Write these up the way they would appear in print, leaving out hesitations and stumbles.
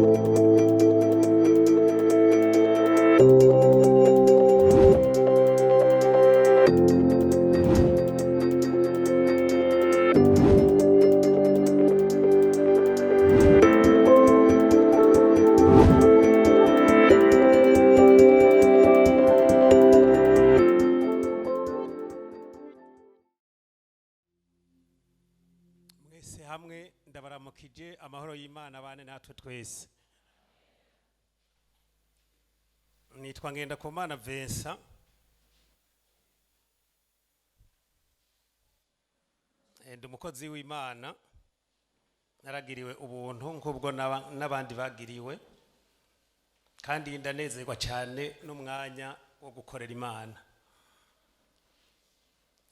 Mwese hamwe ndabaramukije. Amahoro y'Imana bane natwe twese. Nitwa Ngendakumana Vincent. Ndi umukozi w'Imana, naragiriwe ubuntu nk'ubwo n'abandi bagiriwe, kandi ndanezerwa cyane n'umwanya wo gukorera Imana.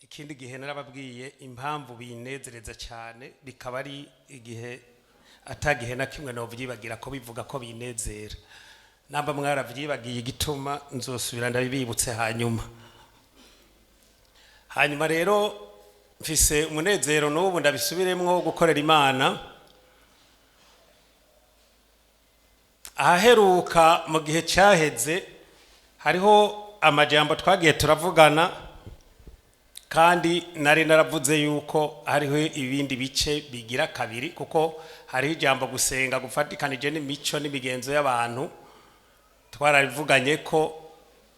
Ikindi gihe narababwiye impamvu binezereza cyane, bikaba ari igihe atagihe na kimwe novyibagira ko bivuga ko binezera. Namba mwaravyibagiye igituma, nzosubira ndabibibutse hanyuma. Hanyuma rero mfise umunezero n'ubu, ndabisubiremwo, wo gukorera Imana. Ahaheruka mu gihe cyaheze hariho amajambo twagiye turavugana, kandi nari naravuze yuko hariho ibindi bice bigira kabiri, kuko hariho ijambo gusenga gufatikanije n'imico n'imigenzo y'abantu. Twarabivuganye ko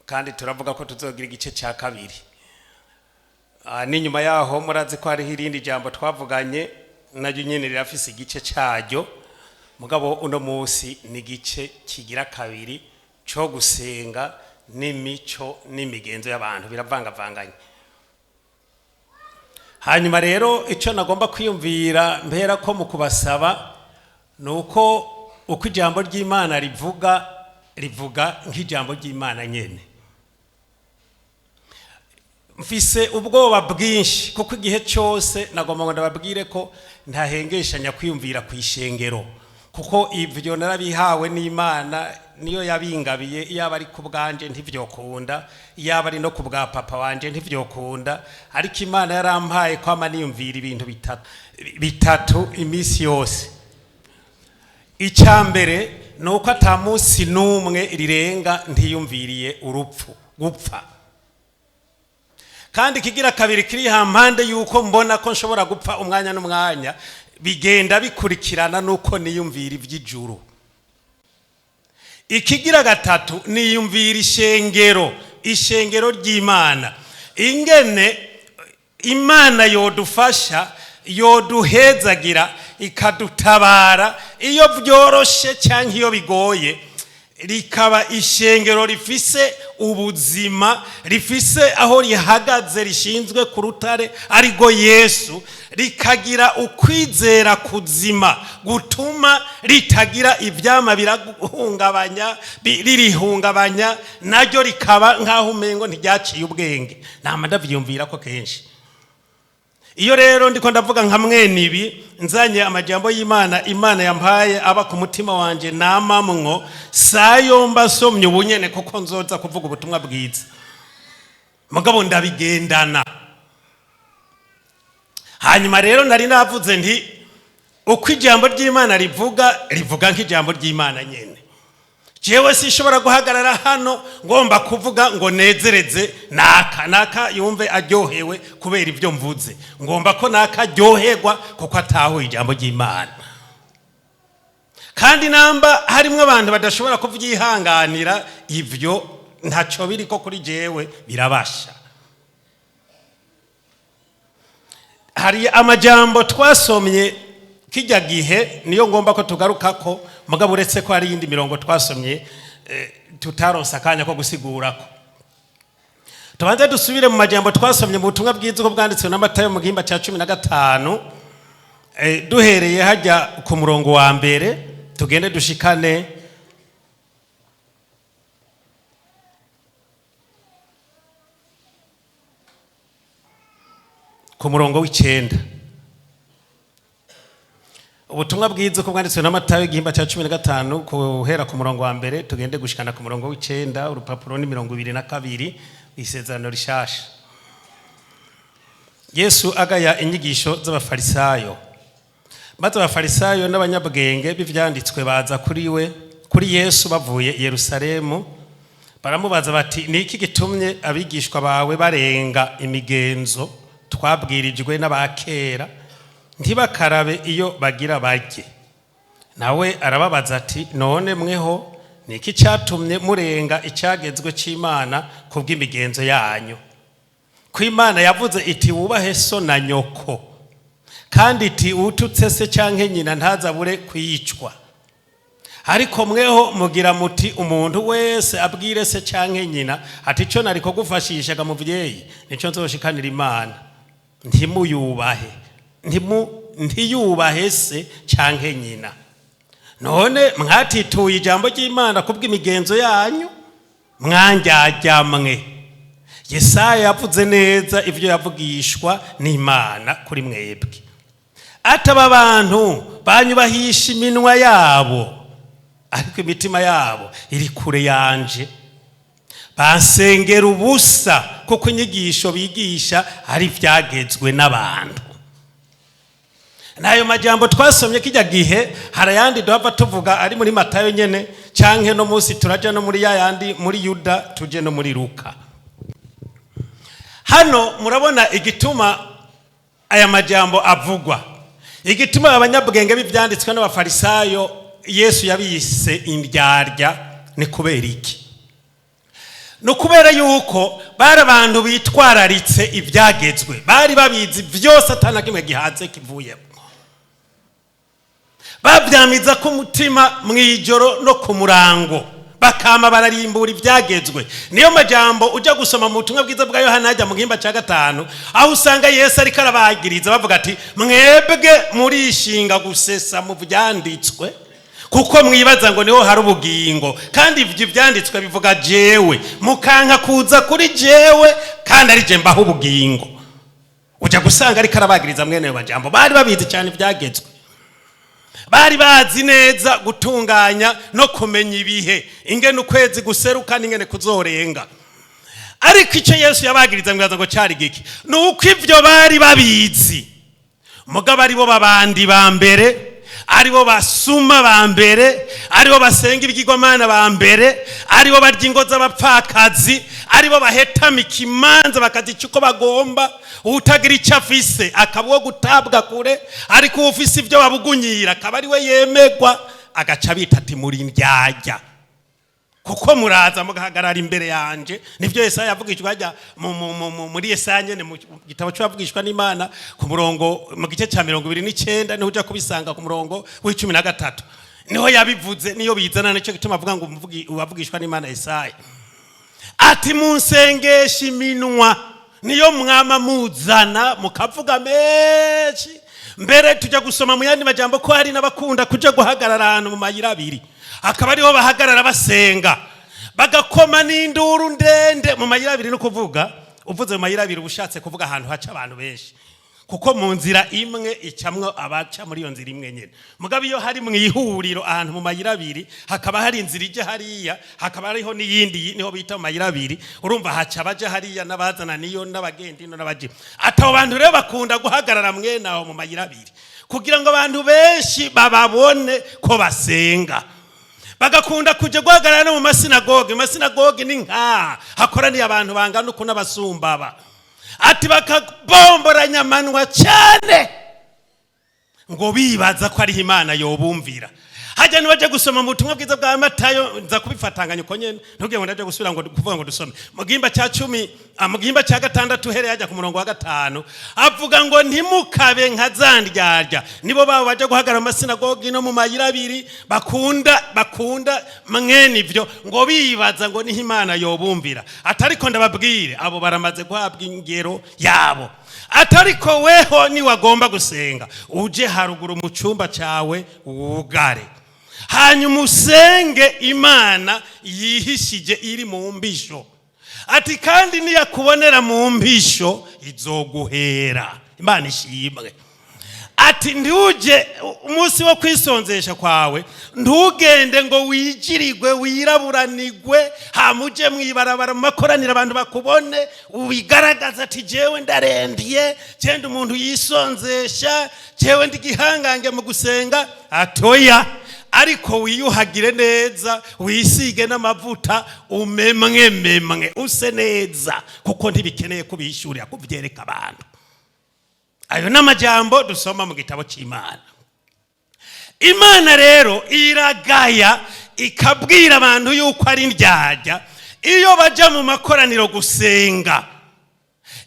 kandi turavuga ko tuzogira igice cya kabiri. N'inyuma yaho murazi ko hariho irindi jambo twavuganye, naryo nyene rirafise igice cyaryo. Mugabo uno munsi ni igice kigira kabiri cyo gusenga n'imico n'imigenzo y'abantu, biravangavanganye. Hanyuma rero icyo nagomba kwiyumvira mpera ko mu kubasaba ni uko uko ijambo ry'Imana rivuga, rivuga nk'ijambo ry'Imana nyene. Mfise ubwoba bwinshi, kuko igihe cyose nagomba ngo ndababwire ko ntahengeshanya kwiyumvira ku ishengero, kuko ibyo narabihawe n'Imana, niyo yabingabiye. Iyaba ari ku bwanje ntivyokunda, iyaba ari no ku bwa papa wanje ntivyokunda, ariko Imana yarampaye kwama niyumvira ibintu bitatu bitatu iminsi yose. Icya mbere ni uko ata munsi n'umwe rirenga ntiyumviriye urupfu, gupfa. Kandi ikigira kabiri kiri hampande yuko mbona ko nshobora gupfa umwanya n'umwanya, bigenda bikurikirana nuko niyumvira iby'ijuru. Ikigira gatatu, niyumvira ishengero, ishengero ry'Imana, ingene Imana yodufasha, yoduhezagira, ikadutabara iyo byoroshe cyangwa iyo bigoye, rikaba ishengero rifise ubuzima, rifise aho rihagaze, rishinzwe ku rutare arigo Yesu, rikagira ukwizera kuzima gutuma ritagira ivyama birahungabanya, ririhungabanya, naryo rikaba nk'aho umengo ntiryaciye ubwenge. Nama ndavyiyumvira ko kenshi. Iyo rero ndiko ndavuga nka mwene ibi, nzanye amajambo y'Imana, Imana yampaye aba ku mutima wanje, namamwo sayo mbasomye ubunyene, kuko nzoza kuvuga ubutumwa bwiza, mugabo ndabigendana. Hanyuma rero nari navuze nti uko ijambo ry'Imana rivuga, rivuga nk'ijambo ry'Imana nyene. Jewe sinshobora guhagarara hano ngomba kuvuga ngo nezereze naka naka yumve aryohewe kubera ibyo mvuze. Ngomba ko naka aryoherwa kuko atahuye ijambo ry'Imana. Kandi namba harimwo abantu badashobora kuvyihanganira, ivyo ntaco biriko kuri jewe, birabasha. Hari amajambo twasomye kijya gihe, niyo ngomba ko tugarukako, mugabo uretse ko hari iyindi mirongo twasomye tutaronse akanya ko gusigurako. Tubanze dusubire mu majambo twasomye mu butumwa bwiza uko bwanditswe na Matayo mu gihimba cya 15, duhereye hajya ku murongo wa mbere, tugende dushikane ku murongo w'icenda. Ubutumwa bwiza uko bwanditswe na Matayo, igihimba cya 15, guhera ku murongo wa mbere tugende gushikana ku murongo w'icenda. Urupapuro ni 22, Isezerano Rishasha. Yesu agaya inyigisho z'Abafarisayo. Maze Abafarisayo n'abanyabwenge b'ivyanditswe baza kuri we, kuri Yesu, bavuye i Yerusalemu, baramubaza bati: "Ni iki gitumye abigishwa bawe barenga imigenzo twabwirijwe n'abakera, ntibakarabe iyo bagira barye?" Nawe arababaza ati: "None mweho ni iki cyatumye murenga icyagezwe cy'Imana ku bw'imigenzo yanyu? Ko Imana yavuze iti: 'Wubahe so na nyoko,' kandi iti: 'Ututse se cyangwa nyina ntazabure kwicwa.' Ariko mweho mugira muti: 'Umuntu wese abwire se cyangwa nyina ati: Icyo nari kugufashishaga muvyeyi, nicyo nzoshikanira Imana,' ntimuyubahe, ntiyubahe se cyangwa nyina. None mwatituye ijambo ry'Imana kubw'imigenzo yanyu. Mwandyarya mwe, Yesaya yavuze neza ibyo yavugishwa n'Imana kuri mwebwe, ati: 'Aba bantu banyubahisha iminwa yabo, ariko imitima yabo iri kure yanje. Bansengera ubusa, kuko inyigisho bigisha ari ibyagezwe n'abantu.'" N'ayo majambo twasomye kijya gihe. Hari ayandi duhava tuvuga ari muri Matayo nyene, canke no munsi turaja no muri ya yandi muri Yuda, tuje no muri Luka. Hano murabona igituma aya majambo avugwa, igituma abanyabwenge b'ivyanditswe n'Abafarisayo Yesu yabise indyarya. Ni kubera iki? Ni ukubera yuko bari abantu bitwararitse ibyagezwe, bari babizi byose, atana kimwe gihaze kivuyemo. Babyamiza ko umutima mu ijoro no ku murango, bakama bararimbura ibyagezwe. Niyo majambo ujya gusoma mu butumwa bwiza bwa Yohana, hajya mu gihimba cya 5, aho usanga Yesu ariko arabagiriza bavuga ati: "Mwebwe murishinga gusesa mu byanditswe, kuko mwibaza ngo niho hari ubugingo, kandi ibyo byanditswe bivuga jewe, mukanka kuza kuri jewe kandi ari je mbaho ubugingo." Ujya gusanga ariko arabagiriza mwene ayo majambo. Bari babizi cyane ibyagezwe, bari bazi neza gutunganya no kumenya ibihe, ingene ukwezi guseruka n'ingene kuzorenga. Ariko icyo Yesu yabagiriza, mwibaza ngo cyari giki? Ni uko ibyo bari babizi, mugabo aribo babandi ba mbere, aribo basuma ba mbere, aribo basenga ibigirwamana ba mbere, aribo barya ingo z'abapfakazi, aribo bahetamika imanza bakazica uko bagomba, utagira icyo afise akaba uwo gutabwa kure, ariko uwo ufise ibyo babugunyira akaba ari we yemegwa. Agaca bita ati: "Muri ndyarya, kuko muraza mugahagarara imbere yanje." Nibyo Yesaya yavugishwa hajya muri Yesaya nyene, mu gitabo cy'abavugishwa n'Imana, ku murongo, mu gice cya 29, niho ujya kubisanga, ku murongo wa 13 niho yabivuze, niyo bizana. Nicyo gituma avuga ngo uwavugishwa n'Imana Yesaya ati: "Munsengesha iminwa, niyo mwama muzana mukavuga menshi." Mbere tujya gusoma mu yandi majambo ko hari n'abakunda kuja guhagarara ahantu mu mayira abiri, akaba ariho bahagarara basenga, bagakoma n'induru ndende mu mayira abiri. No kuvuga, uvuze mu mayira abiri, uba ushatse kuvuga ahantu haca abantu benshi, kuko mu nzira imwe icamwo abaca muri iyo nzira imwe nyene. Mugabo iyo hari mu ihuriro, ahantu mu mayira abiri, hakaba hari inzira ijya hariya, hakaba hariho n'iyindi, niho bita mu mayira abiri. Urumva haca abaja hariya n'abazana niyo n'abagenda ino n'abaja. Ati abo bantu rero bakunda guhagarara mwene aho mu mayira abiri kugira ngo abantu benshi bababone ko basenga. Bagakunda kujya guhagarara no mu masinagoge. Mu masinagoge ni nkaha hakoraniye abantu bangana uku n'abasumbaba. Ati bakabomboranya amanwa cyane, ngo bibaza ko ariho Imana yobumvira. Hajya nibaje gusoma mu butumwa bwiza bwa Matayo, nza kubifatanganya uko nyene, ntubwiye ngo ndaje gusubira ngo kuvuga ngo dusome mu gihimba cya 10, mu gihimba cya 6, uhereye hajya ku murongo wa 5, avuga ngo: "Ntimukabe nka za ndyarya." Nibo babo baje guhagarara mu masinagogi no mu mayira abiri, bakunda mwene ivyo, ngo bibaza ngo niho Imana yobumvira. Atariko ndababwire, abo baramaze guhabwa ingero yabo. Atariko weho niwagomba gusenga, uje haruguru mu cyumba cyawe, wugare, hanyuma usenge Imana yihishije iri mu mbisho. Ati kandi niyakubonera mu mbisho, izoguhera. Imana ishimwe. Ati ntuje umunsi wo kwisonzesha kwawe, ntugende ngo wijirirwe, wiraburanigwe, hamuje mwibarabara mu makoraniro abantu bakubone, ubigaragaza ati jewe ndarembye, genda umuntu yisonzesha, jewe ndi gihangange mu gusenga. Atoya, ariko wiyuhagire neza, wisige n'amavuta, umemwe memwe, use neza, kuko ntibikeneye kubihishurira, kubyereka abantu. Ayo ni amajambo dusoma mu gitabo cy'Imana. Imana rero iragaya, ikabwira abantu yuko ari indyarya iyo bajya mu makoraniro gusenga,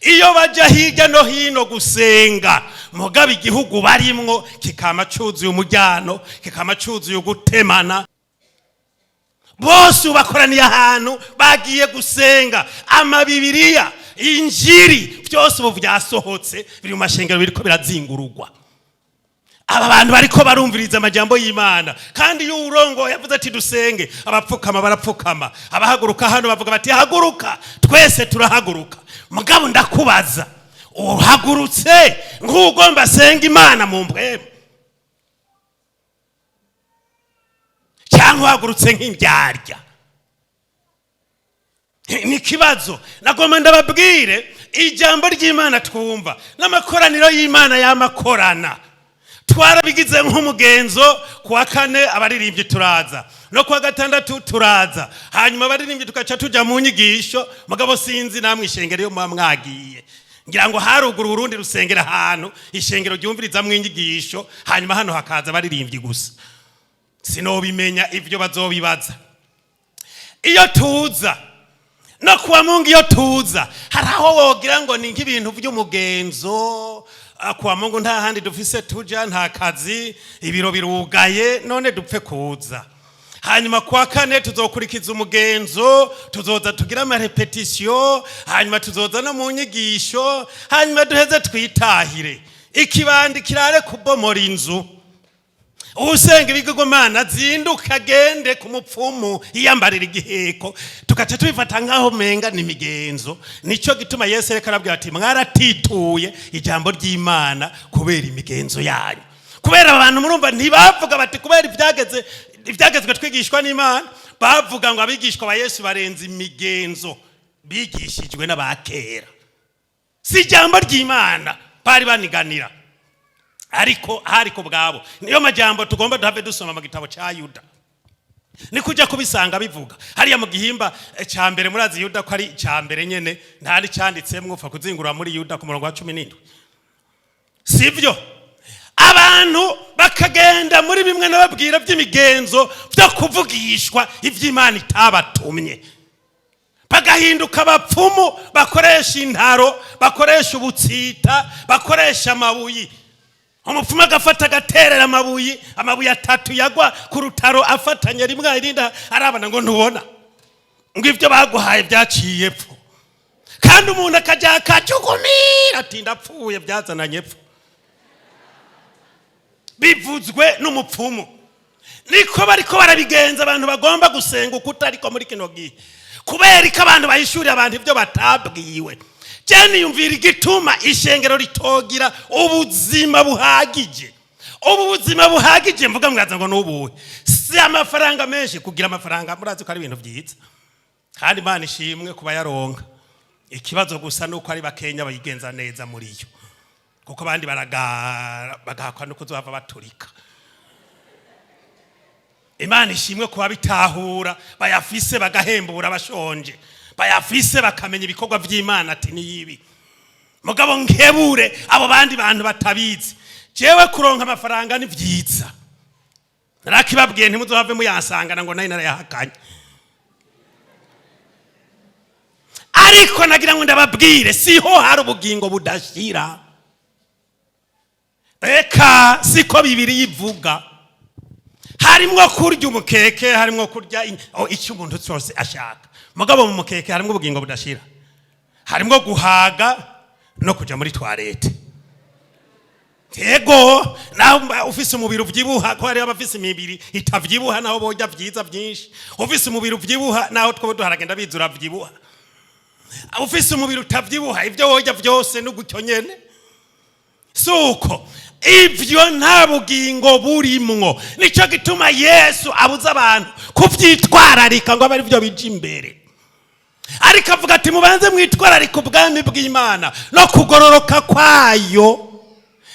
iyo bajya hirya no hino gusenga, mugabo igihugu barimwo kikama cyuzuye umujyano, kikama cyuzuye ugutemana. Bose ubakoraniye ahantu bagiye gusenga, amabibiriya, injiri, byose ubu byasohotse, biri mu mashengero, biriko birazingurugwa. Aba bantu bariko barumviriza amajambo y'Imana, kandi iyo urongo yavuze ati dusenge, abapfukama barapfukama, abahaguruka hano bavuga bati haguruka, twese turahaguruka. Mugabo ndakubaza, uhagurutse nk'ugomba asenga Imana mu mbwemu, cyangwa uhagurutse nk'indyarya? Ni ikibazo nagomba ndababwire. Ijambo ry'Imana twumva n'amakoraniro y'Imana y'amakorana twarabigize nk'umugenzo. Kuwa kane abaririmbyi turaza, no kuwa gatandatu turaza, hanyuma abaririmbyi tugaca tujya mu nyigisho. Mugabo sinzi namwe ishengero yo muba mwagiye, ngira ngo haruguru urundi rusengera ahantu ishengero ryumvirizamwo inyigisho, hanyuma hano hakaza abaririmbyi gusa. Sinobimenya, ibyo bazobibaza. Iyo tuza no kuwa Mungu, iyo tuza hari aho wogira ngo ni nk'ibintu by'umugenzo. Kuwa Mungu nta handi dufise tuja, nta kazi, ibiro birugaye, none dupfe kuza. Hanyuma kuwa kane tuzokurikiza umugenzo, tuzoza tugira amarepetisiyo, hanyuma tuzoza no mu nyigisho, hanyuma duheze twitahire. Ikibandi kirare kubomora inzu, usenga ibigirwamana azinduka agende ku mupfumu yiyambarira igiheko, tugaca tubifata nk'aho menga ni imigenzo. Nicyo gituma Yesu reka arabwira ati mwaratituye ijambo ry'Imana kubera imigenzo yanyu. Kubera abantu murumva ntibavuga bati kubera ibyageze, ibyagezwe twigishwa n'Imana. Bavuga ngo abigishwa ba Yesu barenze imigenzo bigishijwe n'abakera. Si ijambo ry'Imana bari baniganira, ariko hari ku bwabo. Niyo majambo tugomba duhave dusoma mu gitabo cya Yuda, ni kujya kubisanga bivuga hariya mu gihimba cya mbere. Murazi Yuda ko ari icya mbere nyene, nta n'icyanditsemwo, upfa kuzingura muri Yuda ku murongo wa 17, sibyo? Abantu bakagenda muri bimwe nababwira by'imigenzo, byo kuvugishwa iby'Imana itabatumye, bagahinduka abapfumu, bakoresha intaro, bakoresha ubutsita, bakoresha amabuye. Umupfumu agafata agaterera amabuye, amabuye atatu yagwa ku rutaro afatanye rimwe irindi arabana, ngo ntubona ngo ibyo baguhaye byaciye epfo. Kandi umuntu akajya akacugumira ati ndapfuye, byazananye epfo, bivuzwe n'umupfumu. Niko bariko barabigenza abantu bagomba gusenga uko utariko muri kino gihe, kubera ko abantu bahishurira abantu ibyo batabwiwe. Jeni yumvira igituma ishengero ritogira ubuzima buhagije. Ubu buzima buhagije mvuga, mwaza ngo nubuhe? Si amafaranga menshi. Kugira amafaranga murazi ko ari ibintu byiza, kandi Imana ishimwe kuba yaronka. Ikibazo gusa nuko ari bakenya bayigenza neza muri yo, kuko abandi baragara bagahakwa no kuzohava baturika. Imana ishimwe kuba bitahura, bayafise bagahembura abashonje, bayafise bakamenya ibikorwa by'Imana ati niyibi. Mugabo nkebure abo bandi bantu batabizi. Jewe kuronka amafaranga ni vyiza, narakibabwiye, ntimuzohave muyansangana ngo nari narayahakanye. Ariko nagira ngo ndababwire, siho hari ubugingo budashira. Eka siko Bibiri ivuga. Harimwo kurya umukeke, harimwo kurya icyo umuntu cyose ashaka, mugabo mu mukeke harimwo ubugingo budashira? Harimwo guhaga no kujya muri toilette. Yego, nawe ufise umubiri ubyibuha, ko hariho abafise imibiri itavyibuha naho borya vyiza byinshi. Ufise umubiri ubyibuha, naho two duharagenda biza, uravyibuha. Ufise umubiri utavyibuha, ibyo worya byose ni gutyo nyene. Suko Ibyo nta bugingo burimwo. Nicyo gituma Yesu abuza abantu kubyitwararika ngo abe ari byo bija imbere, ariko avuga ati: "Mubanze mwitwararika ubwami bw'Imana no kugororoka kwayo,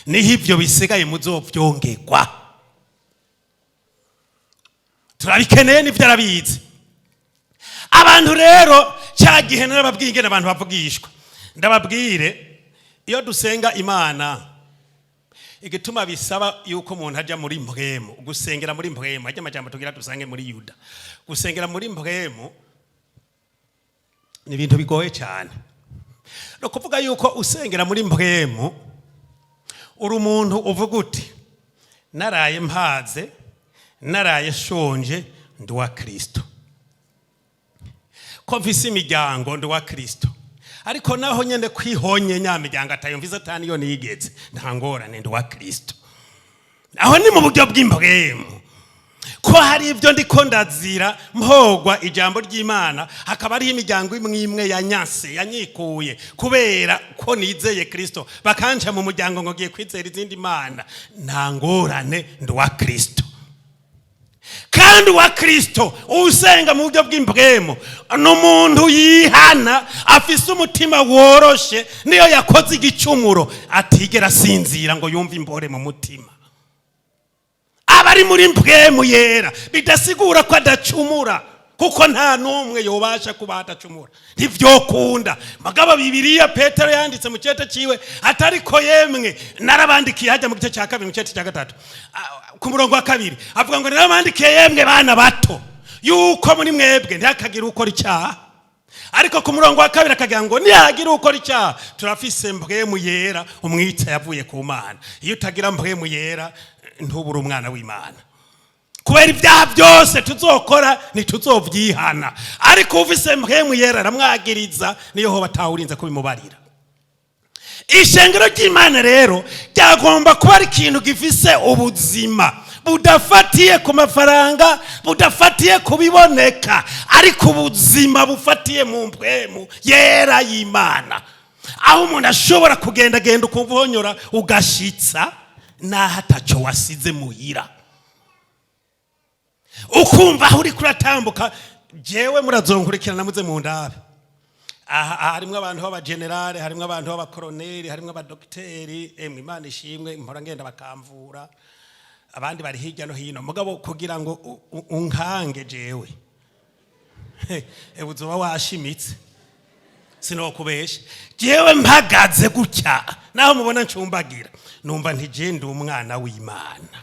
niho ibyo bisigaye muzobyongerwa." Turabikeneye, nibyo arabizi. Abantu rero, cya gihe narababwiye ingene abantu bavugishwa. Ndababwire, iyo dusenga Imana, igituma bisaba yuko umuntu ajya muri mpwemu, gusengera muri mpwemu, ajya amajambo tugira dusange muri Yuda, gusengera muri mpwemu ni ibintu bigoye cyane. Ni ukuvuga yuko usengera muri mpwemu, uri umuntu uvuga uti: "Naraye mpaze, naraye shonje, ndi uwa Kirisito. Ko mfise imiryango, ndi uwa Kirisito. Ariko naho nyene kwihonye nyamiryango atayumvise, atani yo nigeze, nta ngorane, ndi uwa Kirisito." Aho ni mu buryo bw'impwemu. Ko hari ibyo ndiko ndazira mpogwa ijambo ry'Imana, hakaba hariho imiryango imwe imwe yanyanse, yanyikuye kubera ko nizeye Kirisito, bakanca mu muryango ngo ngiye kwizera izindi mana, nta ngorane, ndi uwa Kirisito. Kandi uwa Kirisito usenga mu buryo bw'impwemu ni umuntu yihana, afise umutima woroshe. Niyo yakoze igicumuro, atigera asinzira ngo yumve imbore mu mutima. Aba ari muri mpwemu yera. Bidasigura ko adacumura, kuko nta n'umwe yobasha kuba adacumura, ntivyokunda. Mugabo Bibiliya, Petero yanditse mu cete ciwe, atariko yemwe narabandikiye, hajya mu gice cya kabiri, mu cete cya gatatu, ku murongo wa 2, avuga ngo: "Narabandikiye yemwe bana bato, yuko muri mwebwe ntihakagire ukora icyaha." Ariko ku murongo wa 2 akagira ngo: "Nihagira ukora icyaha, turafise mpwemu yera, umwitsa yavuye ku Mana." Iyo utagira mpwemu yera, ntubure umwana w'Imana, kubera ibyaha byose tuzokora ntituzovyihana. Ariko ufise mpwemu yera aramwagiriza, niyo hoba atawurinze kubimubarira. Ishengero ry'Imana rero ryagomba kuba ari ikintu gifise ubuzima budafatiye ku mafaranga, budafatiye ku biboneka, ariko ubuzima bufatiye mu mpwemu yera y'Imana, aho umuntu ashobora kugendagenda ukumva uhonyora ugashitsa n'aho ataco wasize muhira, ukumva aho uri kuratambuka. Jewe murazonkurikirana, muze mu ndabe aha. Harimwo abantu b'abagenerale, harimwo abantu b'abakoroneri, harimwo abadokiteri. Emwe, Imana ishimwe, mpora ngenda bakamvura. Abandi bari hirya no hino. Mugabo kugira ngo unkange jewe, uzoba washimitse, sinokubesha. Jewe mpagaze gutya, naho mubona ncumbagira, numva nti ndi umwana w'Imana.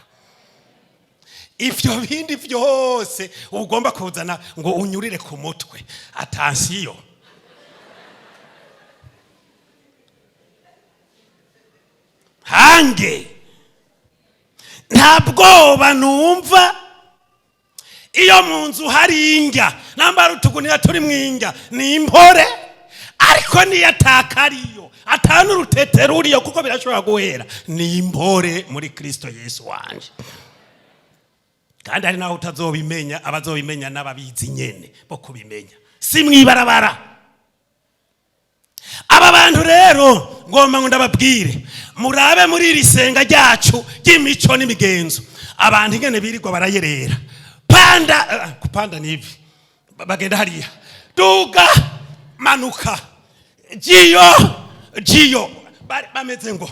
Ivyo bindi vyose ugomba kuzana ngo unyurire ku mutwe, attention. Hange nta bwoba numva. Iyo mu nzu hari indya, nambara utugunira turi mu indya, ni impore. Ariko niyo atakariyo, atanu urutete ruriyo, kuko birashobora guhera, ni impore muri Kristo Yesu wanje. Kandi hari naho utazobimenya, abazobimenya n'ababizi nyene bo kubimenya, si mwibarabara. Aba bantu rero, ngomba ngo ndababwire, murabe muri iri senga ryacu ry'imico n'imigenzo, abantu ingene birirwa barayerera, panda, kupanda nivi, bagenda hariya, duga, manuka, jiyo jiyo, bameze ngo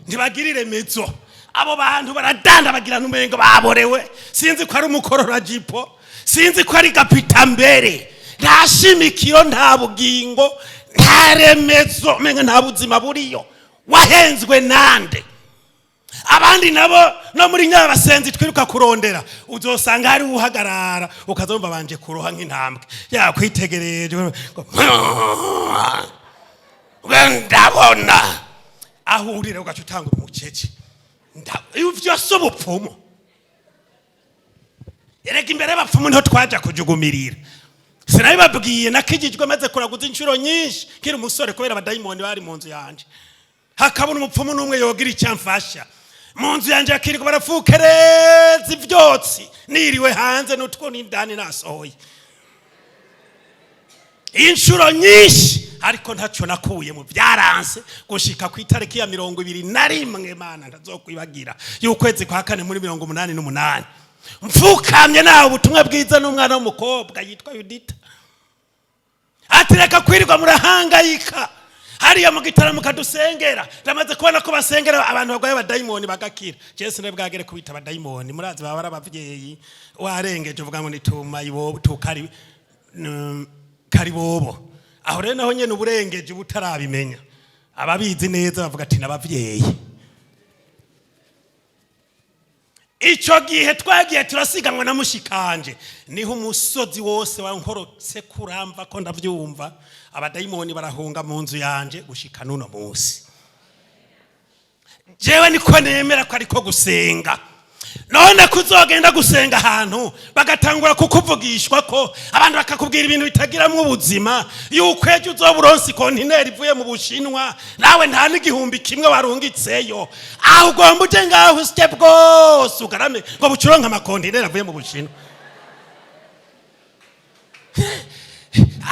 ntibagire iremezo. Abo bantu baradanda, bagira n'umengo baborewe. Sinzi ko ari umukorora jipo, sinzi ko ari gapitambere. Nta shimikiro, nta bugingo, nta remezo, umenga nta buzima buriyo. Wahenzwe nande? Abandi nabo no muri nyabasenzi twiruka kurondera, uzosanga hari uhagarara, ukazumva banje kuroha nk'intambwe, yakwitegereje ngo ndabona aho urira, ugaca utanga umucece. Ivyo si ubupfumu? Erega imbere y'abapfumu niho twaja kujugumirira. Sinabibabwiye, nakijijwe maze kuraguza inshuro nyinshi nkiri umusore, kubera abadayimoni bari mu nzu yanje, hakabona umupfumu n'umwe yogira icyo amfasha. Mu nzu yanje hakirirwa barafukereza ivyotsi, niriwe hanze n'utwo n'indani nasohoye inshuro nyinshi. Ariko ntacyo nakuyemo, byaranse gushika ku itariki ya 21, Mana ntazokwibagira, y'ukwezi kwa kane muri 88, mfukamye nawe ubutumwa bwiza n'umwana w'umukobwa yitwa Yudita, ati: "Reka kwirirwa murahangayika hariya mu gitaramo kadusengera, ndamaze kubona ko basengera abantu barwaye abadayimoni bagakira." Jesu sinari bwagere kubita abadayimoni, murazi baba ari abavyeyi, warengeje uvuga ngo nituma ibobo tukari karibobo. Aho rero naho nyene uburengeje ubutarabimenya, ababizi neza bavuga ati n'abavyeyi. Icyo gihe twagiye turasiganwa na mushikanje, niho umusozi wose wankorotse kuramva ko ndabyumva, abadayimoni barahunga mu nzu yanje gushika n'uno munsi. Jewe niko nemera ko ariko gusenga. None kuzogenda gusenga ahantu bagatangura kukuvugishwa ko abantu bakakubwira ibintu bitagiramwo ubuzima, yuko ejo uzoba uronse ikontineri ivuye mu Bushinwa, nawe nta n'igihumbi kimwe warungitseyo, aho ugomba uje ngaho usye bwose ugarame ngo bucuronke amakontineri avuye mu Bushinwa.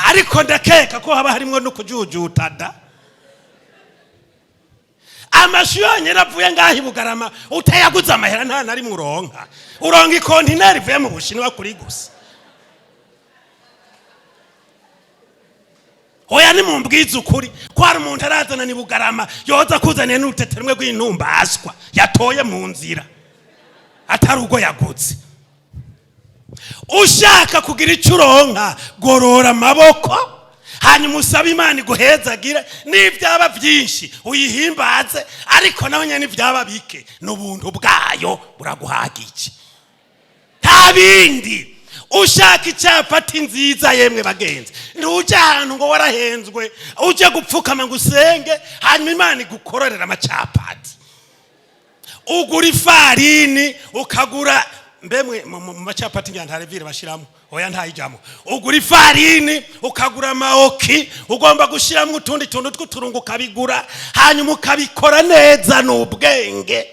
Ariko ndakeka ko haba harimwo no kujujuta da. Amashu yonyine avuye ngaho i Bugarama utayaguze amahera nta na rimwe uronka, uronka ikontineri ivuye mu Bushinwa kuri gusa. Oya, nimumbwize ukuri ko hari umuntu arazana ni Bugarama yoza kuzaniye n'urutete rumwe rw'intumbaswa yatoye mu nzira, atari ubwo yaguze. Ushaka kugira icyo uronka, gorora amaboko, hanyuma usabe Imana iguhezagire. N'ibyaba byinshi uyihimbaze, ariko nawe nyine n'ibyaba bike n'ubuntu bwayo buraguhagije, nta bindi. Ushaka icapati nziza, yemwe bagenzi, ntujye ahantu ngo warahenzwe, ujye gupfukama ngo usenge hanyuma Imana igukororera amacapati. Ugura ifarini, ukagura mbemwe mu macapati ngira nta levure bashiramo, oya ntayijamo. Ugura ifarini, ukagura amaoki, ugomba gushyiramo utundi tuntu tw'uturungo, ukabigura, hanyuma ukabikora neza n'ubwenge,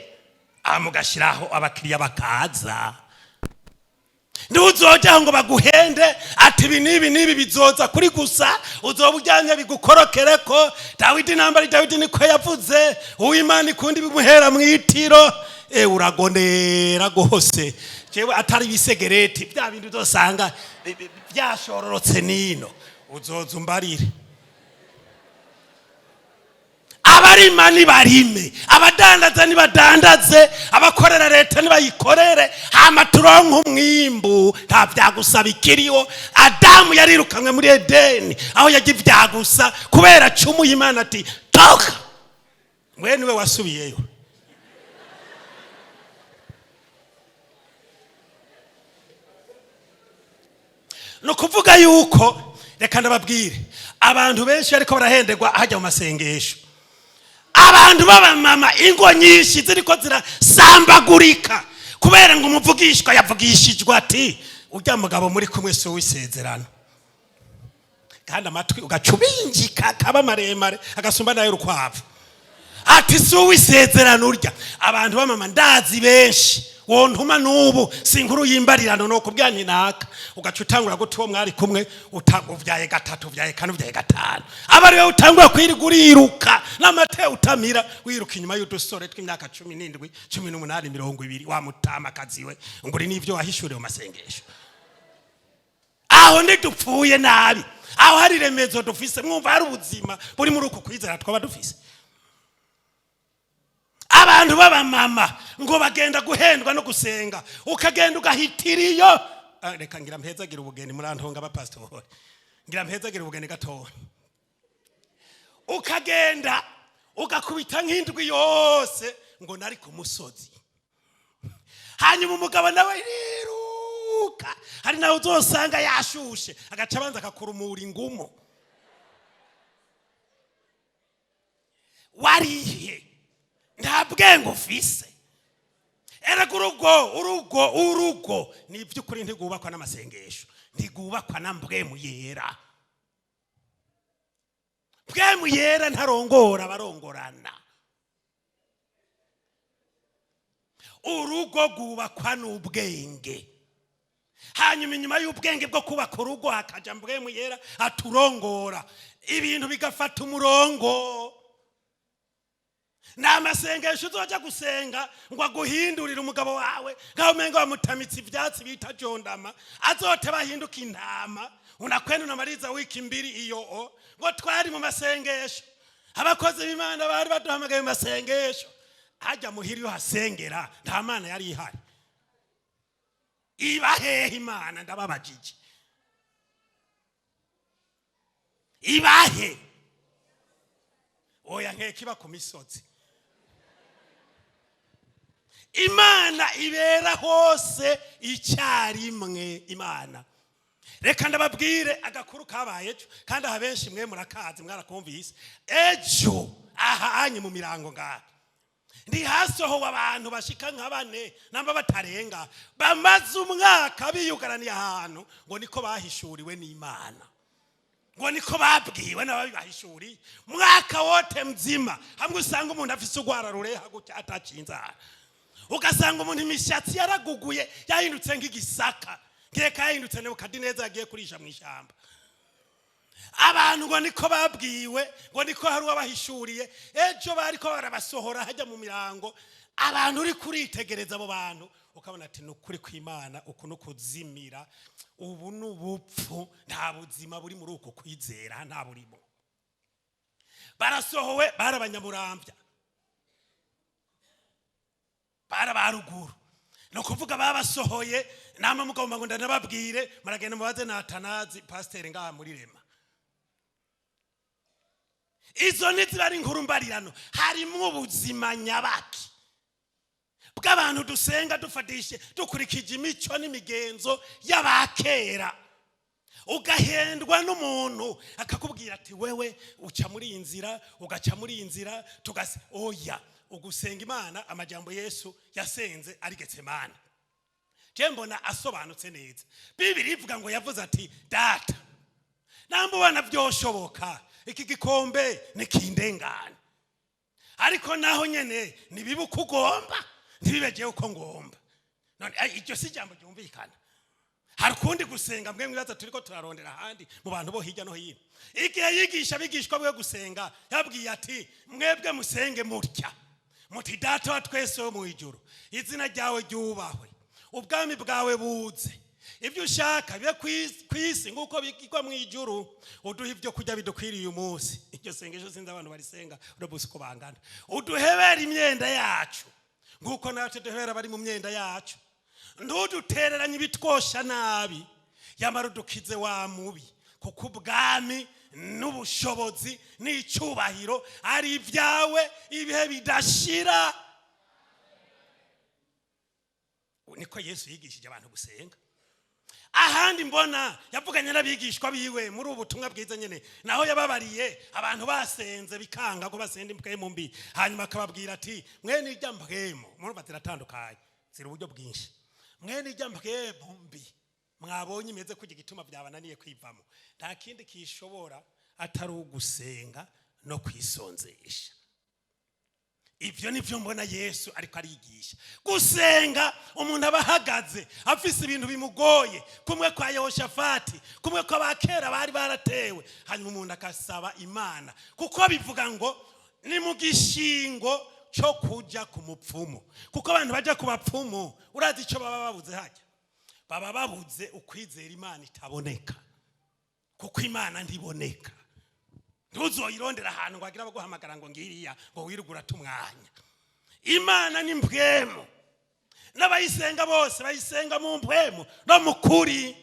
mugashyiraho, abakiriya bakaza. Ntuzojyaho ngo baguhende ati ibi n'ibi n'ibi bizoza kuri gusa, uzoba ujyanye bigukorokere ko Dawidi nambari Dawidi niko yavuze: "Uwimana ikunda ibimuhera mu itiro." E uragonera rwose. Jewe atari ibisegereti bya bindi uzosanga byashororotse nino, uzoza umbarire. Abarima nibarime, abadandaza nibadandaze, abakorera leta nibayikorere, hama turonke umwimbu. Nta vyagusaba ikiriho. Adamu yarirukanwe muri Edeni aho yagiye ivyagusa kubera acumuye. Imana ati: "Toka." We niwe wasubiyeyo. Ni ukuvuga yuko, reka ndababwire, abantu benshi ariko barahenderwa hajya mu masengesho. Abantu b'abamama, ingo nyinshi ziriko zirasambagurika kubera ngo umuvugishwa yavugishijwe ati: "Ujya mugabo muri kumwe si uw'isezerano." Kandi amatwi ugaca ubinjika akaba maremare agasumba nayo urukwavu, ati: "Si uw'isezerano urya." Abantu b'amama ndazi benshi wontuma n'ubu si inkuru y'imbarirano, ni ukubwira nti naka, ugaca utangura guta uwo mwari kumwe, uvyaye gatatu, uvyaye kane, uvyaye gatanu, aba ariwe utangura kwirirwa uriruka n'amate utamira, wiruka inyuma y'udusore tw'imyaka 17, 18, 20, wa mutamakazi we, ngo uri n'ivyo wahishuriwe mu masengesho. Aho ntidupfuye nabi? Aho hari remezo dufise? Mwumva hari ubuzima buri muri uku kwizera twaba dufise? Abantu b'abamama ngo bagenda guhendwa no gusenga, ukagenda ugahitira iyo. Reka ngira mpezagira ubugeni, murantunga abapasitori, ngira mpezagira ubugeni gatoya. Ukagenda ugakubita nk'indwi yose ngo nari ku musozi, hanyuma umugabo nawe riruka, hari nawe uzosanga yashushe, agaca abanza akakurumura ingumo. Warihe? Nta bwenge ufise. Erega urugo, urugo, urugo ni iby'ukuri ntigubakwa n'amasengesho, ntigubakwa na mbwemu yera. Mbwemu yera ntarongora abarongorana. Urugo rwubakwa n'ubwenge. Hama Hanyuma inyuma y'ubwenge bwo kubaka urugo hakaja Mpwemu Yera aturongora, ibintu bigafata umurongo. Ni amasengesho uzoja gusenga ngo aguhindurire umugabo wawe nkaho umenga wamutamitse ivyatsi bita jondama, azote bahinduka intama. Unakwenda unamaliza wiki mbili iyo o ngo twari mu masengesho, abakozi b'Imana bari baduhamagaye mu masengesho. Hajya muhira iyo hasengera nta Mana yari ihari. Iba hehe Imana? Ndababajije, ibahe? Oya, nkeka iba ku misozi. Imana ibera hose icyarimwe. Imana, reka ndababwire agakuru kabaye ejo, kandi aha benshi mwe murakazi, mwarakumvise. Ejo aha anye mu mirango ngaha ntihasohowe abantu bashika nka bane namba batarenga, bamaze umwaka biyugaraniye ahantu, ngo niko bahishuriwe n'Imana, ngo niko babwiwe n'ababibahishuriye. Mwaka wote mzima, hamwe usanga umuntu afise urwara rureha gutya atacinzara, ugasanga umuntu imishatsi yaraguguye, yahindutse nk'igisaka, nkeka yahindutse Nebukadineza yagiye kurisha mu ishyamba. Abantu ngo niko babwiwe, ngo niko hari uwabahishuriye. Ejo bariko barabasohora hajya mu mirango. Abantu uri kuritegereza abo bantu ukabona ati ni ukuri kw'Imana, uku ni ukuzimira, ubu ni ubupfu, nta buzima buri muri uku kwizera, nta burimo. Barasohowe, bari abanyamurambya, bari abaruguru, ni ukuvuga babasohoye. Nama mugomba ngo ndanababwire, muragenda mubaze Natanazi pasiteri ngaha muri Rema. Izo ntiziba ari inkuru mbarirano, harimo ubuzima nyabaki bw'abantu dusenga dufatishe dukurikije imico n'imigenzo y'abakera. Ugahendwa n'umuntu akakubwira ati wewe uca muri iyi nzira, ugaca muri iyi nzira, tugase. Oya, ugusenga Imana, amajambo Yesu yasenze ari Getsemane, je mbona asobanutse neza. Bibiri ivuga ngo yavuze ati: "Data, namba ubona byoshoboka, iki gikombe nikindengane, ariko naho nyene nibibe uko ugomba, ntibibegeye uko ngomba." None iryo si ijambo ryumvikana? Hari ukundi gusenga mwe mwibaza turiko turarondera ahandi mu bantu bo hirya no hino? Igihe yigisha abigishwa bwe gusenga, yabwiye ati: "Mwebwe musenge mutya, muti: Data wa twese wo mu ijuru, izina ryawe ryubahwe, ubwami bwawe buze, ibyo ushaka bibe ku isi nk'uko bigirwa mu ijuru. Uduhe ibyo kurya bidukwiriye uyu munsi." Iryo sengesho sinzi abantu barisenga urabuze uko bangana. "Uduhebere imyenda yacu nk'uko natwe duhebera abari mu myenda yacu. Ntudutereranye ibitwosha nabi, yamara udukize wa mubi, kuko ubwami n'ubushobozi n'icyubahiro ari ibyawe ibihe bidashira." Niko Yesu yigishije abantu gusenga. Ahandi mbona yavuganye n'abigishwa biwe muri ubu butumwa bwiza nyine, naho yababariye abantu basenze bikanga ko basenda impwemu mbi, hanyuma akababwira ati: "Mwene ijya mpwemu," murumva ziratandukanye, ziri uburyo bwinshi, "mwene ijya mpwemu mbi mwabonye imeze kujya, igituma byabananiye kwivamo, nta kindi kishobora atari ugusenga no kwisonzesha." Ibyo ni byo mbona Yesu ariko arigisha gusenga. Umuntu aba ahagaze afise ibintu bimugoye, kumwe kwa Yehoshafati, kumwe kw'abakera bari baratewe, hanyuma umuntu agasaba Imana, kuko bivuga ngo ni mu gishingo cyo kujya ku mupfumu. Kuko abantu bajya ku bapfumu, urazi icyo baba babuze? Hajya baba babuze ukwizera Imana itaboneka, kuko Imana ntiboneka. Ntuzoyirondera ahantu ngo wagira baguhamagara ngo ngiriya, ngo wirugura umwanya. Imana ni mpwemu, n'abayisenga bose bayisenga mu mpwemu no mu kuri.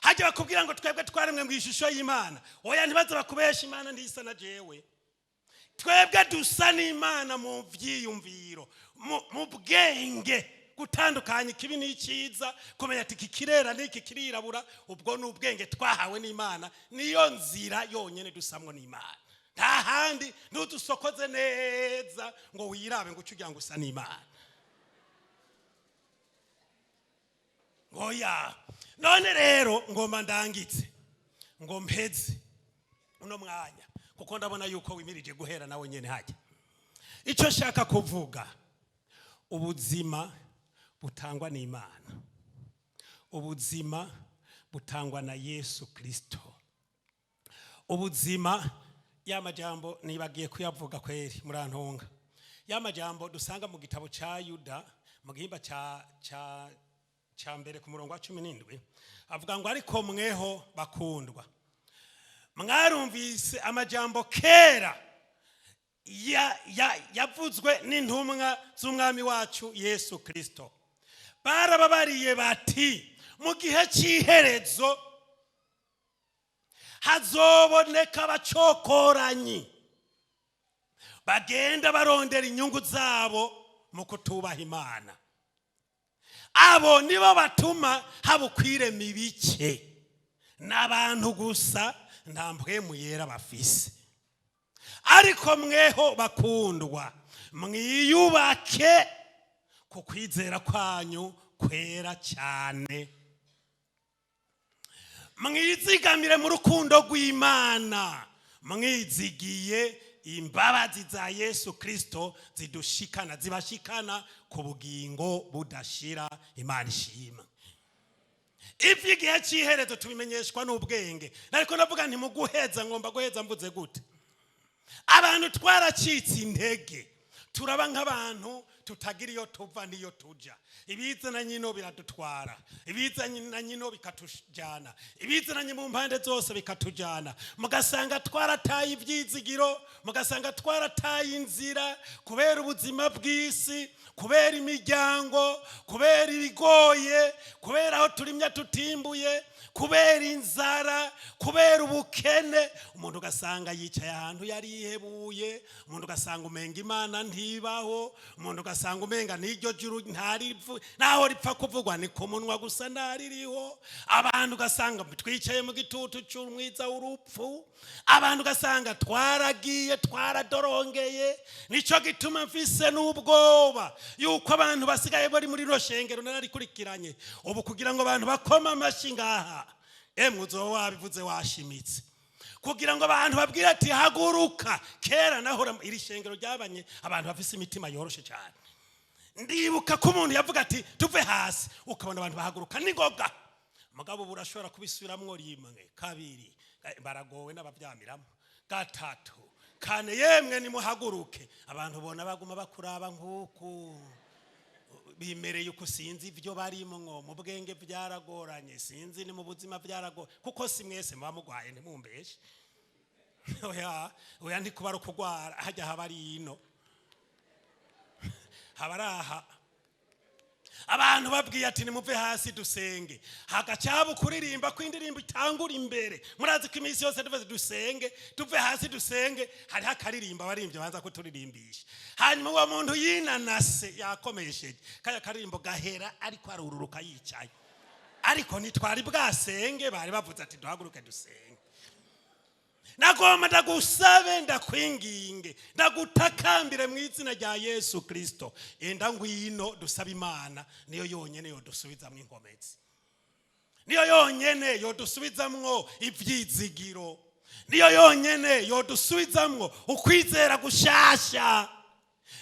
Hajya bakubwira ngo twebwe twaremwe mu ishusho y'Imana. Oya, ntibaze bakubesha, Imana ntisa na jewe. Twebwe dusa n'Imana mu byiyumviro, mu bwenge, gutandukanya ikibi n'icyiza, kumenya ati iki kirera n'iki kirirabura. Ubwo ni ubwenge twahawe n'Imana, niyo nzira yonyine dusamwo n'Imana, nta handi. Ntudusokoze neza ngo wirabe ngo uce ugira ngo usa n'Imana. Ngoya none rero ngomba ndangitse, ngo mpeze uno mwanya, kuko ndabona yuko wimirije guhera nawe nyene. Hajya icyo nshaka kuvuga, ubuzima butangwa n'Imana. Ubuzima butangwa na Yesu Kristo. Ubuzima, ya majambo nibagiye kuyavuga kweri, murantunga. Ya majambo dusanga mu gitabo ca Yuda mu gihimba ca mbere ku murongo wa 17, avuga ngo: "Ariko mweho bakundwa, mwarumvise amajambo kera yavuzwe n'intumwa z'umwami wacu Yesu Kristo. Barababariye bati: mu gihe cy'iherezo hazoboneka abacokoranyi bagenda barondera inyungu zabo mu kutubaha Imana. Abo nibo batuma haba ukwirema ibice n'abantu gusa, nta mpwemu yera bafise. Ariko mweho bakundwa, mwiyubake ku kwizera kwanyu kwera cyane, mwizigamire mu rukundo rw'Imana, mwizigiye imbabazi za Yesu Kristo zidushikana, zibashikana ku bugingo budashira." Imana ishima. Iby'igihe cy'iherezo tubimenyeshwa n'ubwenge. Ariko ndavuga nti mu guheza, ngomba guheza mvuze gute? Abantu twaracitse intege, turaba nk'abantu tutagira iyo tuva n'iyo tuja. Ibizana nyino biradutwara, ibizana nyino bikatujana, ibizananye mu mpande zose bikatujana, mugasanga twarataye ibyizigiro, mugasanga twarataye inzira kubera ubuzima bw'isi, kubera imiryango, kubera ibigoye, kubera aho turimye tutimbuye, kubera inzara, kubera ubukene. Umuntu ugasanga yicaye ahantu yari yihebuye, umuntu ugasanga umenga Imana ntibaho, umuntu ugasanga umenga n'iryo juru ntarivu, naho ripfa kuvugwa ni ku munwa gusa, ntaririho. Abantu ugasanga twicaye mu gitutu cy'umwiza w'urupfu, abantu ugasanga twaragiye, twaradorongeye. Nicyo gituma mfise n'ubwoba yuko abantu basigaye bari muri rino shengero nararikurikiranye ubu, kugira ngo abantu bakome amashyi ngaha, emwe uzoba wabivuze washimitse, kugira ngo abantu babwire ati: "Haguruka." Kera naho iri shengero ryabanye abantu bafise imitima yoroshe cyane. Ndibuka ko umuntu yavuga ati: "Tuve hasi," ukabona abantu bahaguruka n'ingoga. Mugabo ubu urashobora kubisubiramwo rimwe, kabiri, baragowe n'abavyamiramo, gatatu, kane: "Yemwe nimuhaguruke." Abantu bona baguma bakuraba nk'uku bimereye uko, sinzi ibyo barimwo. Mu bwenge byaragoranye, sinzi ni mu buzima byaragoranye, kuko si mwese muba mugwaye. Ntimumbeshe, oya oya, ntikuba ari ukugwara hajya haba ari ino, haba ari aha. Abantu babwiye ati: "Nimuve hasi dusenge," hagaca kuririmba ko indirimbo itangura imbere. Murazi ko iminsi yose tuve dusenge, tuve hasi dusenge, hariho akaririmba abaririmbyi banza kuturirimbisha. Hanyuma uwo muntu yinanase yakomesheje kaya karirimbo gahera ariko arururuka yicaye, ariko ntitwari bwasenge, bari bavuze ati: "Duhaguruke dusenge." Nagomba ndagusabe, ndakwinginge, ndagutakambire mu izina rya Yesu Kristo: enda ngwino dusabe Imana. Niyo yonyene yodusubizamwo inkomezi, niyo yonyene yodusubizamwo ibyizigiro, niyo yonyene yodusubizamwo ukwizera gushasha.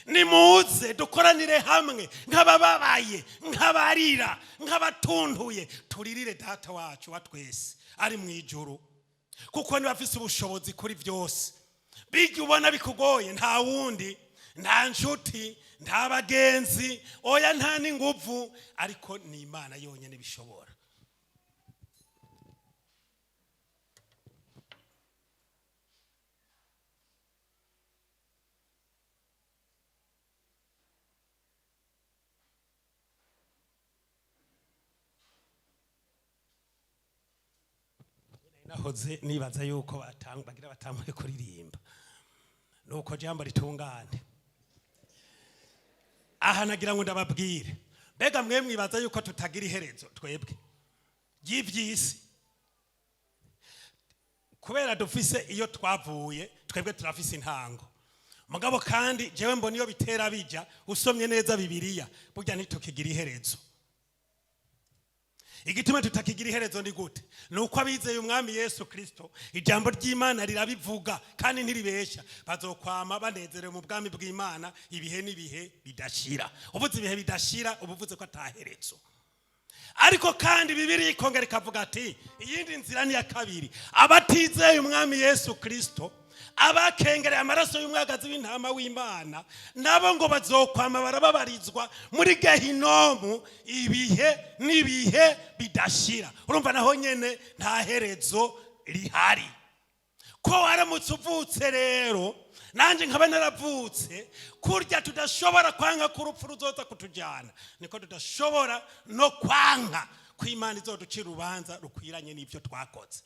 Nimuze dukoranire hamwe nk'abababaye, nk'abarira, nk'abatuntuye, turirire Data wacu wa twese ari mu ijuru, kuko niba afise ubushobozi kuri byose. Bijya ubona bikugoye, nta wundi, nta nshuti, nta bagenzi, oya, nta n'inguvu, ariko ni Imana yonyine bishobora. Nahoze nibaza yuko bagira batangure kuririmba, nuko jambo ritungane. Aha nagira ngo ndababwire: mbega mwe mwibaza yuko tutagira iherezo twebwe ry'iby'isi? Kubera dufise iyo twavuye, twebwe turafise intango. Mugabo kandi jewe mbona iyo bitera bija, usomye neza Bibiliya, burya ntitukigira iherezo. Igituma tutakigira iherezo ni gute? Ni uko abizeye umwami Yesu Kristo, ijambo ry'Imana rirabivuga kandi ntiribesha, bazokwama banezerewe mu bwami bw'Imana ibihe n'ibihe bidashira. Uvuze ibihe bidashira, uba uvuze ko ataherezo. Ariko kandi Bibiliya ikongera ikavuga ati iyindi nzira ni iya kabiri: abatizeye Umwami Yesu Kirisito, abakengereye amaraso y'umwagazi w'intama w'Imana, nabo ngo bazokwama barababarizwa muri gehinomu ibihe n'ibihe bidashira. Urumva naho nyene nta herezo rihari. Ko waramutse uvutse rero, nanjye nkaba naravutse, kurya tudashobora kwanga ko urupfu ruzoza kutujyana, niko tudashobora no kwanka ko Imana izoducira urubanza rukwiranye n'ibyo twakoze.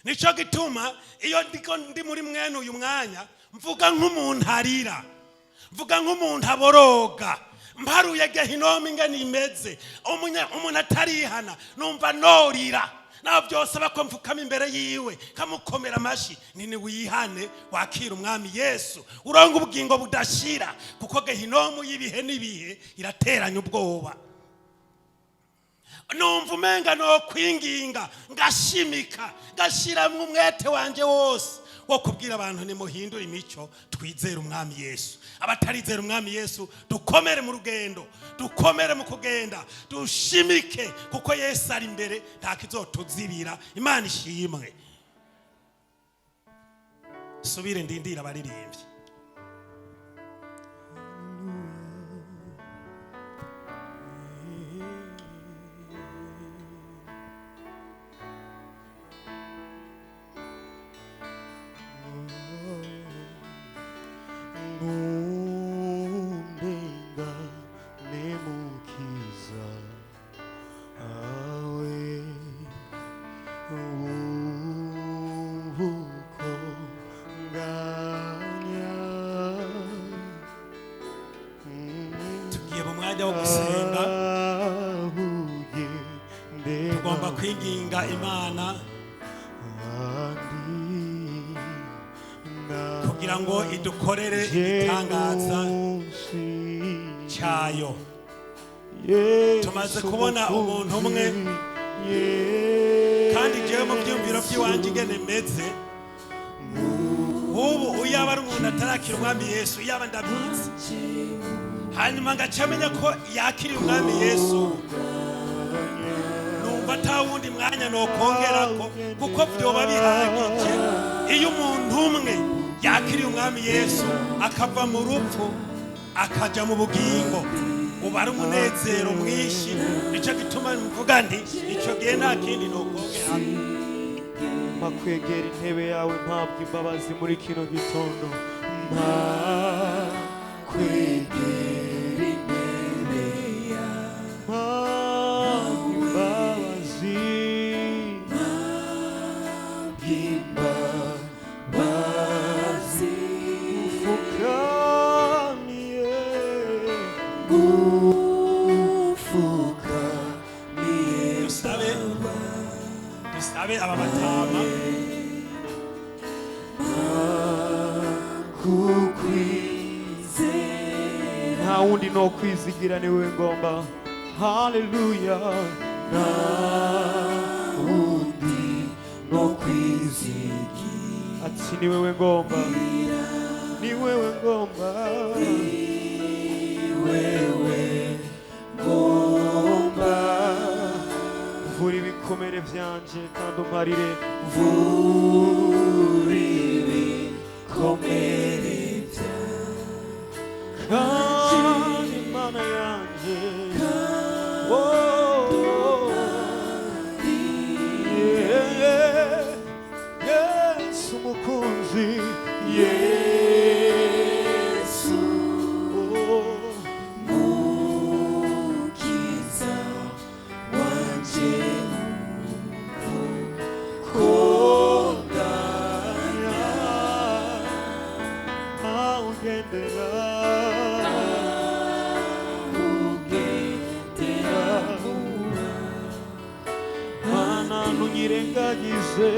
Nicyo gituma iyo ndiko ndi muri mwene uyu mwanya, mvuga nk'umuntu arira, mvuga nk'umuntu aboroga. Mparuye gehinomu ingene imeze, umuntu atarihana, numva norira naho byose ko mfukama imbere yiwe kamukomera amashyi. Nini wihane, wakira Umwami Yesu, uronga ubugingo budashira, kuko gehinomu y'ibihe n'ibihe irateranya ubwoba. Numva umenga no kwinginga, ngashimika, ngashiramwo umwete wanje wose wo kubwira abantu: nimuhindure imico, twizere Umwami Yesu. Abatarizera Umwami Yesu, dukomere mu rugendo, dukomere mu kugenda, dushimike, kuko Yesu ari imbere, nta kizotuzibira. Imana ishimwe. Subire ndindira abaririmbyi. Nundenga nemukiza awe ubuko nganya. Tugiye mu mwanya wo gusenga. Tugomba kwinginga Imana kugira ngo idukorere igitangaza cyayo. Tumaze kubona umuntu umwe, kandi jewe mu byumviro by'iwanjye ingene meze ubu, uyaba ari umuntu atarakira Umwami Yesu, iyaba ndabizi, hanyuma ngaca amenya ko yakiriye Umwami Yesu, numva ata wundi mwanya nokongerako, kuko byoba bihagije. Iyo umuntu umwe yakiriye Umwami Yesu, akava mu rupfu akaja mu bugingo, uba ari umunezero mwinshi. Nicyo gituma mvuga nti icyo gihe nta kindi nokongerako. Makwegera intebe yawe, mpabwa imbabazi muri kino gitondo, makwegera intebe yawe, mpabwa imbabazi, imbabazi, ufukamiye, ufukamiye. Dusabe aba batama. Nta wundi no kwizigira, ni wewe ngomba. Haleluya, nta wundi no kwizigira, ati ni wewe ngomba, ni wewe ngomba, wewe ngomba. Vura ibikomere vyanje kandi umparire, vura ibikomere. Kandi Imana yanje, oh, yeah, Yesu umukunzi, Yesu, oh, Mukiza wanje. Konganya awugendera Ugendera vuba. Mana, ntunyirengagize.